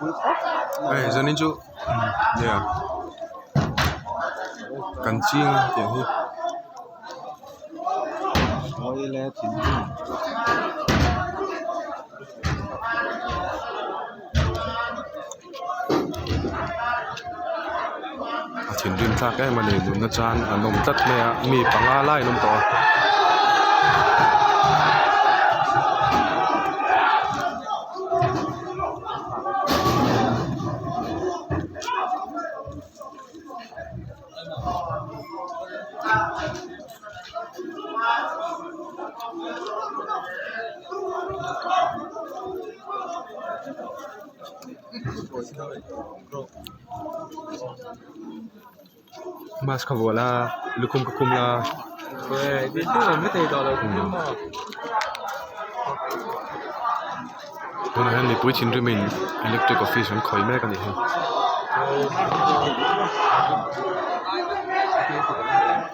Hei zanin chu nia kan ching a tiang hi. A thinrim thlak em a ni nunna chan an awm tlat mai a mi panga lai an awm tawh a. Mask ka vuah la lukhum ka khum la tunah hian mipui thinrimin electric office an khawih mek a nih hi.